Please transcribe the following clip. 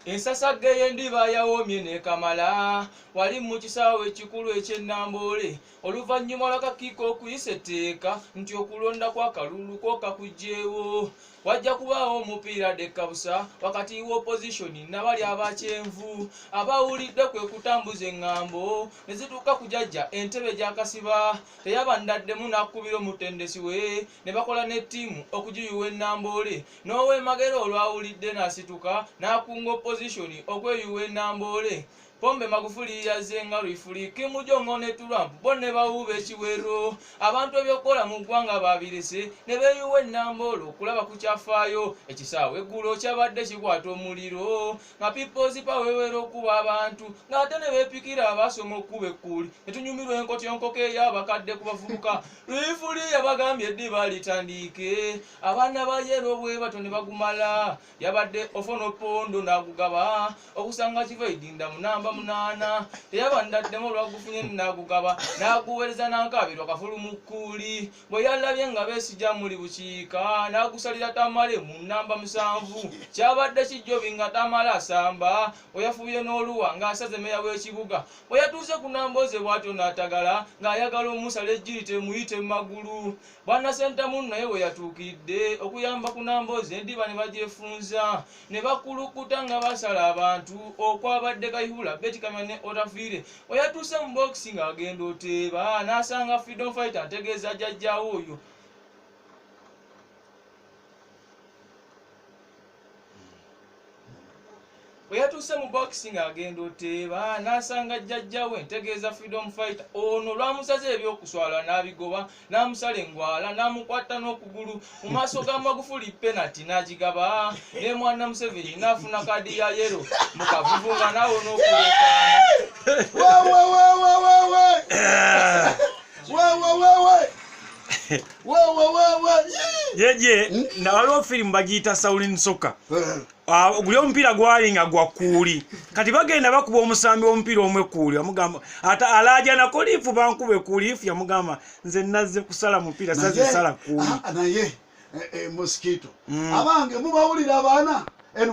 Ensasagge y'endiba yawoomye n'ekamala wali mu kisaawe ekikulu eky'e Namboole oluvannyuma lw'akakiiko okuyisa etteeka nti okulonda kw'akalulu ko kakuggyewo. Wajja kubaawo omupiira dekkabusa wakati w'opozishoni nabali aba kyenvu abawulidde kwe kutambuza eŋŋambo ne zituuka ku jajja entebe gy'akasiba teyabandaddemu n'akubira omutendesi we ne bakola ne ttiimu okugiyiwa e Namboole. N'ow'e Magere olwawulidde n'asituka n'akunga opozishoni okweyiwa e Namboole. Pombe Magufuli yazze nga lwifuli, Kim Jong ne Trump bo ne bawuuba ekiwero. Abantu ebyokukola mu ggwanga babirese ne beeyiwa e Namboole okulaba ku kyafaayo. Ekisaawe eggulo kyabadde kikwata omuliro nga People's Power ewera okuba abantu ng'ate ne beepikira abaasoma okukuba ekkuuli ne tunyumirwa enkotyonkoka ey'abakadde ku bavubuka. Lwifuli yabagambye eddiba litandiike, abaana ba Yero bwe batyo ne bagumala. Yabadde Ofono Pondo n'agugaba okusanga Kivaidinda mu namba 8. Teyabandaddemu olwagufunye n'agugaba n'aguweereza Nankabirwa kafulu mu kkuuli. Bwe yalabye nga Besigye muli bukiika n'agusalira Tamale mu namba 7. Kyabadde kijjobi nga Tamale asamba we yafuuye n'oluwa ng'asaze meeya w'ekibuga. Bwe yatuuse ku Nambooze bw'atyo n'atagala ng'ayagala omusala ejjiri temuyite mu magulu. Bwana Ssentamu naye we yatuukidde okuyamba ku Nambooze endiba ne bagyefunza ne bakulukuta nga basala abantu okwabadde Kayihura, Betty Kamya ne Otafiire. We yatuuse mu bookisi ng'agenda oteeba n'asanga Freedom Fighter ntegeeza jjajjaawe oyo. Bwe yatuuse mu bookisi ng'agenda oteeba n'asanga jjajja we ntegeeza Freedom Fighter ono lwamusaze ebyokuswala n'abigoba n'amusala engwala n'amukwata n'okugulu mu maaso ga Magufuli penalty n'agigaba ne mwana Museveni n'afuna kaadi ya yero mu kavuvu nga naawe n'okulekaana. Wewe, wewe, wewe. Wewe, wewe. Wewe, wewe. Jeje, na waliwo firimu bagiyita Shaolin Soccer. Guli omupiira gwali nga gwa kkuuli. Kati bagenda bakuba omusambi w'omupiira omu ekkuuli, bamugamba, ate alaajanako liifu bankuba ekkuuli, liifu yamugamba nze nazze kusala mupiira, saze sala kkuuli. Naye, mosquito. Abange mubawulira abaana? Eno